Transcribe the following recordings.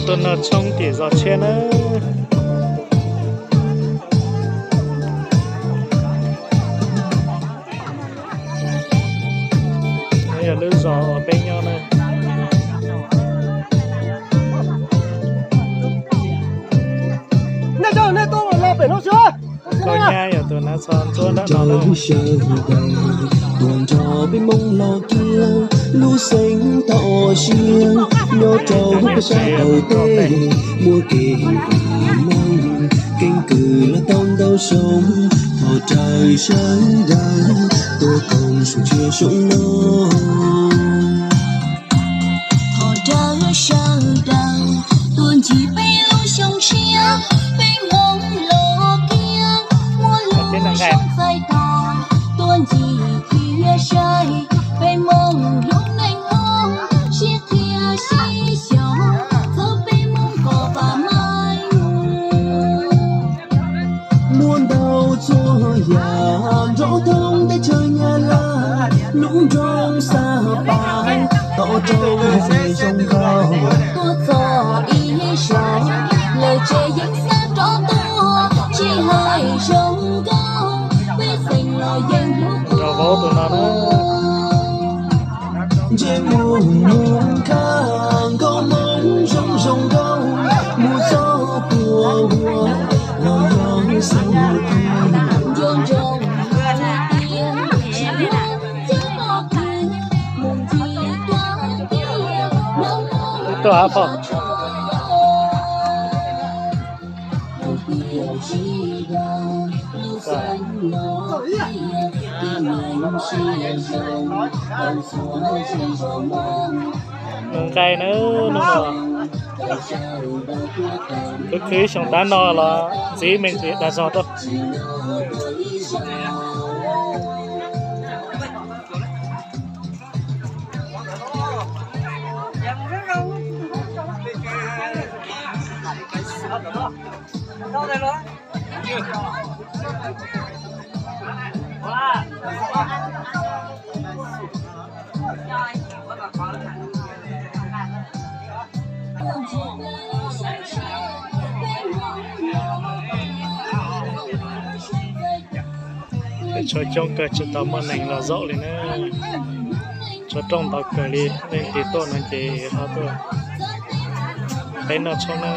Tuaj noj tshoob tim zos tshiab na. No yog lub zos uas peb nyob na. Nkauj Nyab yog tus hnav txhos ntsuab nram no na. Tuaj nrog peb Hmoob los kiag, lub xeev toj siab nyob rau peb sab qaum teb, muaj kev vam meej, keeb kwm los tau ntau xyoo, thov rawv sawv daws tuaj koom zoo tshiab zoo no. Thov rawv sawv daws tuaj ncig peb lub xyoo tshiab, peb Hmoob los kiag, muaj lub xyoo txais tos, tuaj ncig thiab saib peb Hmoob lub neej Hmoob, sib qhia sib xyaum txog peb Hmoob kom vam meej. Muaj ntau txhua yam nrov thoob teb chaws Nyab Laj, hnub nroog xab pais tos rau zoo nkauj. Tuaj txog ib zaug lawm ces yeej xav rov tuaj, tsis hais zoo nkauj, peb xeem los yeej hlub qub. Ntsej muag muaj khab nkauj Hmoob zoo zoo nkauj, muaj txoj tua hua los yog xeeb mus ti. Nco ntsoov hais tias tsis muaj cab pom kws mus ncig dab tiag, hnub Tuaj hab phom. Nqaij na, hnub no khwv khwv xyoo tav no los ntxiv me ntsis dag zog rau. Peb tshuav coob kawg tsis tau muaj neeg los zaum li na. Tshuav rooj ntau kawg li, leej twg tuaj no ces ho tuaj peb noj tshoob na.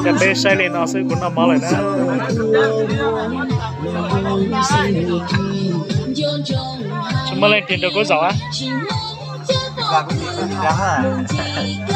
Ces peb saib li no xwb, kuv noj mov lawm na. Tsis muaj leej twg nrog kuv zaum a.